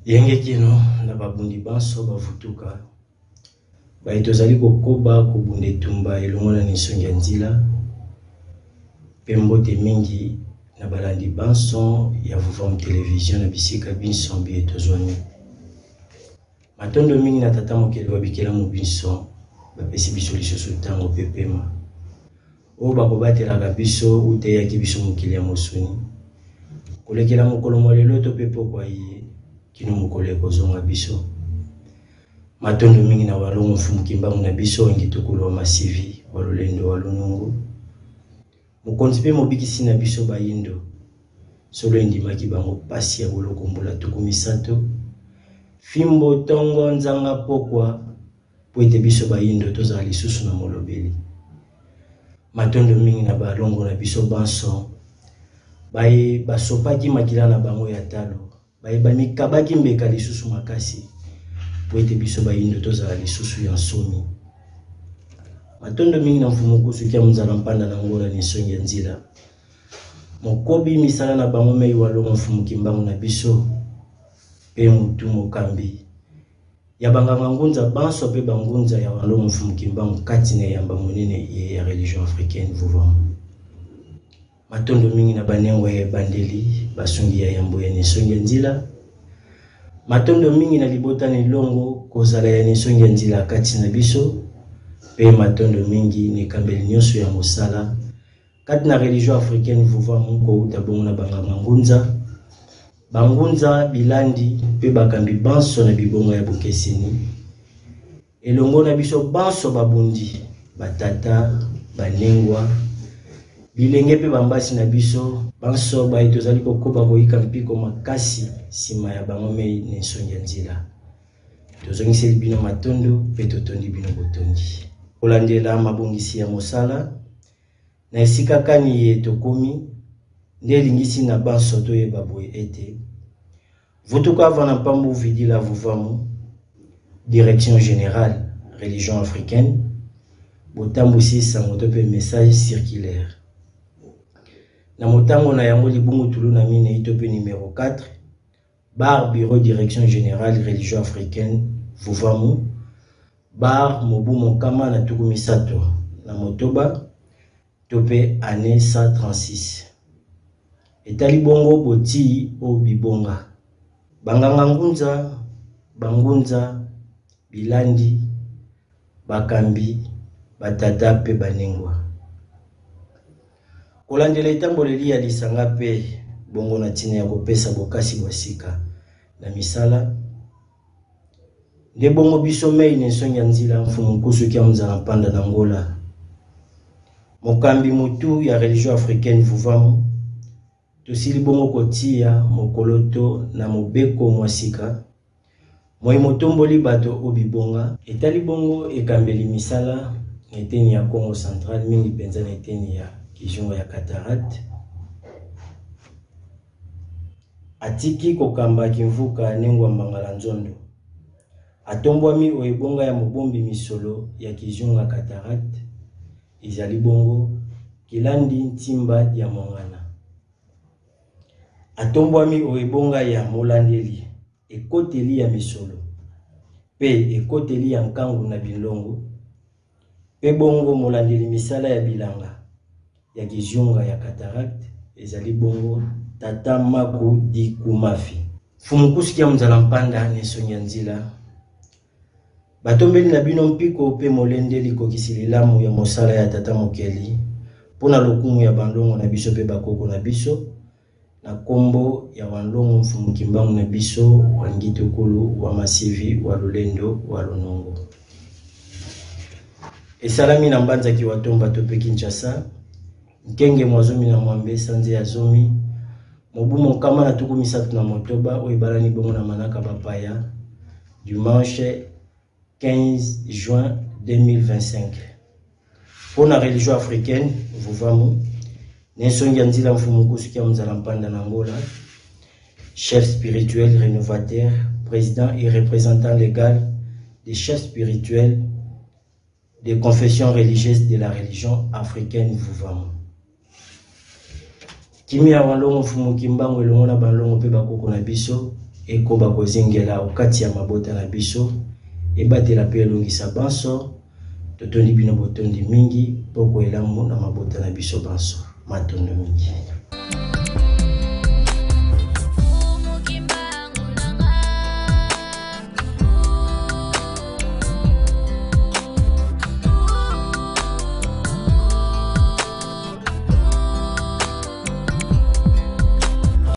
Yenge kino na babundi banso bavutuka baye tozali kokoba kobunda etumba elongo na Ninsongi ya Nzila mpe mbote mingi na balandi banso ya Vuvamu Television na bisika binso biye tozwami. Matondo mingi na Tata Mokeli wa bikelamu binso bapesi biso lisusu ntango mpe pema oyo bakobatelaka biso uta eyaki biso mokili ya mosuni kolekela mokolo mwa lelo to mpe pokwa iye kino mokolo ekozonga biso. Matondo mingi na Walongo Mfumu Kimbangu na biso Ngitukulu wa Masivi wa Lolendo wa Lunungu Mokonzi mpe Mobikisi na biso bayindo. Solo endimaki bango pasi ya boloko mbula 30, fimbo tongo nzanga pokwa mpo ete biso bayindo tozala lisusu na molobeli. Matondo mingi na balongo na biso banso baye basopaki makila na bango ya talo Baye bamikabaki mbeka lisusu makasi mpo ete biso bayindo tozala lisusu ya nsomi. Matondo mingi na Mfumu Kusu kia Munzala Mpanda na Ngola ni nsongi ya nzila. Mokobi misala na bango mei walongo Mfumu Kimbangu na biso mpe mutu mokambi ya banganga ngunza banso mpe bangunza ya walongo Mfumu Kimbangu kati na eyamba monene iye ya religion africaine Vuvamu. Matondo mingi na banengo ya ebandeli, basungi ya yambo ya Ninsongi ya Nzila. Matondo mingi na libota na elongo kozala ya Ninsongi ya Nzila kati na biso, mpe matondo mingi na ekambeli nyonso ya mosala kati na religion africaine Vuvamu kowuta bongo na banganga ngunza, bangunza, bilandi mpe bakambi banso na bibonga ya bokeseni. Elongo na biso banso babundi, batata, banengwa, bilenge mpe bambasi na biso banso baye tozali kokoba koyika mpiko makasi nsima ya bango mei na nsongi ya nzela. Tozongiseli bino matondo mpe totondi bino botondi. Kolandela mabongisi ya mosala na esika kani ye tokomi nde elingisi na banso toyeba boye ete Vutuka vana mpambu vidila vuvamu direction generale religion africaine botambwisi sango to mpe message circulaire na motango na yango libungutulu na minei to mpe numero 4 bar bureau direction generale religion africaine vuvamu bar mobu 136 to mpe annee 136. Etali bongo botii o bibonga. Banganga ngunza, bangunza, bilandi, bakambi, batata mpe banengwa. Kolandela etamboleli ya lisanga mpe bongo na ntina ya kopesa bokasi bwa sika na misala, Nde bongo biso mei na nsongi ya nzila Mfumu Nkusu kia Munzala Mpanda na Ngola, mokambi motu ya religion africaine Vuvamu, tosili bongo kotia mokoloto na mobeko mwa sika moi motomboli bato o bibonga. Etali bongo ekambeli misala na eteni ya Kongo central, mingi mpenza na eteni ya Kizunga ya Cataracte. Atiki kokamba Kimvuka Nengwa Mbangala Nzondo. Atombwami o ebonga ya mobombi misolo ya Kizunga Cataracte, ezali bongo Kilandi Ntimba Diamwangana. Atombwami o ebonga ya molandeli ekoteli ya misolo mpe ekoteli ya nkangu na bilongo Mpe bongo molandeli misala ya bilanga ya Kiziunga ya Cataracte ezali bongo Tata Maku Dikumafi. Mfumu Kusu Kia Munzala Mpanda ne Nsongi ya Nzila, batombeli na bino mpiko mpe molende likokisi lilamu ya mosala ya Tata Mokeli mpo na lokumu ya banlongo na biso mpe bakoko na biso, Na kombo ya Wanlongo Mfumu Kimbangu na biso wa Ngitukulu wa Masivi wa Lolendo wa Lonongo. Esalami na Mbanza Kiwatomba to pe Kinshasa, Nkenge mwa 18 sanza ya zomi mobu 136 oyo ebalani bongo na manaka bapaya dimanche 15 juin 2025. Mpo na religion africaine, Vuvamu, na nsongi ya nzila Mfumu Nkusu Kia Munzala Mpanda na Angola, chef spirituel rénovateur, président et représentant légal des chefs spirituels des confessions religieuses de la religion africaine Vuvamu. Kimia wa Longo Mfumu Kimbangu elongo na banlongo mpe bakoko na biso ekoba kozingela okati ya mabota na biso, ebatela mpe elongisa banso. Totondi bino botondi mingi, poko elamu na mabota na biso banso. Matondo mingi.